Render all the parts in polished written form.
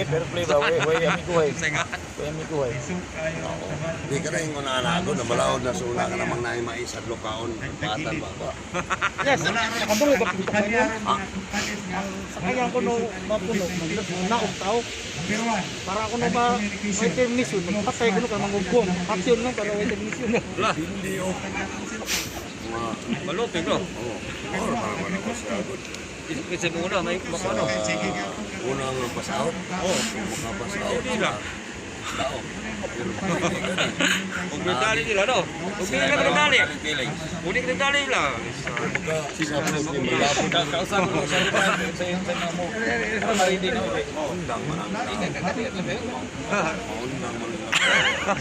Fair play ba? Way, way, amigo eh. Way, amigo eh. Di ka na yung una na balaod na sula ka namang naay mais at lukaon. Batan ba ba? Yes, nakadungog ka pito kayo. Sakayan ko no mapuno, naog tao. Para ako no ba may termination, magpatay ko no kay mangugong. Action lang para may termination. Hindi oh. Malupig no. Oo. Or para wala ko sa agod. Kasi muna may makano. Una ang pass out. Oo. Makapass out. Hindi lang. Tao. Pero hindi ka rin. Huwag medali nila no. Huwag nila medali. Uli ka medali lang. Kumbaga, sa ni malapot. Kausap ko sa sa iyong sa mga mo. Para marindi na ulit. Undang man ang tao. Maundang man ang tao.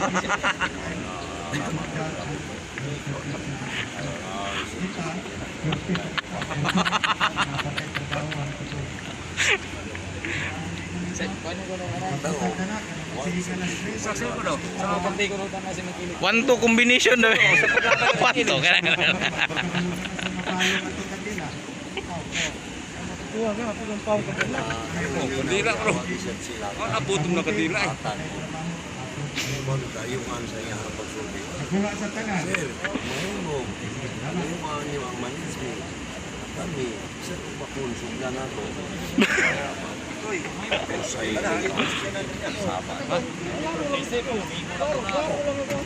Saksi mo no. Sa pantay ko na si Makilig. 1-2 combination daw. 1-2 kana. Kuha ka pagong pao ka na. Oh, kandila bro. Ang abutom na kandila eh. Dayuhan sa iyang pagsulti. Sir, mahimong. Dayuhan niyo ang management. Kami, sir, upakonsum na nato. Usay, saba.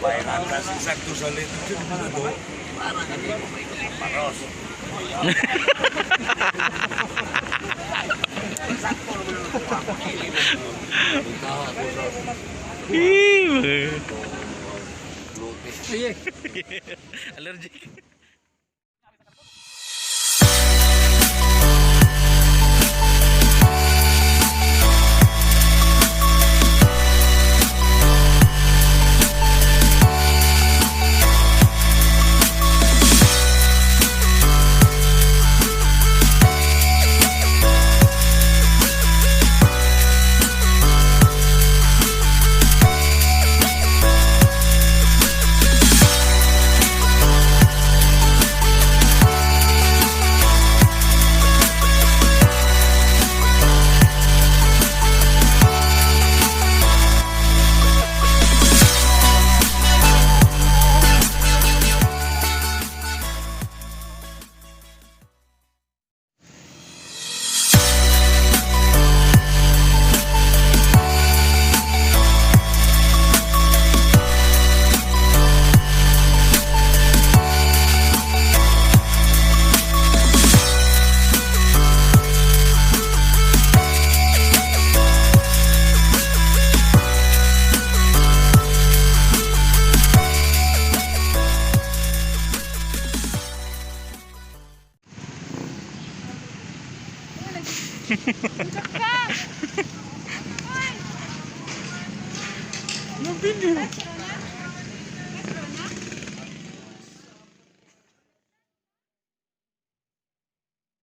Bayaran kasi sakto sa litro. Para hindi mo may paros. Sakto naman ang ako. Itawa ko sa Lote. Allergic.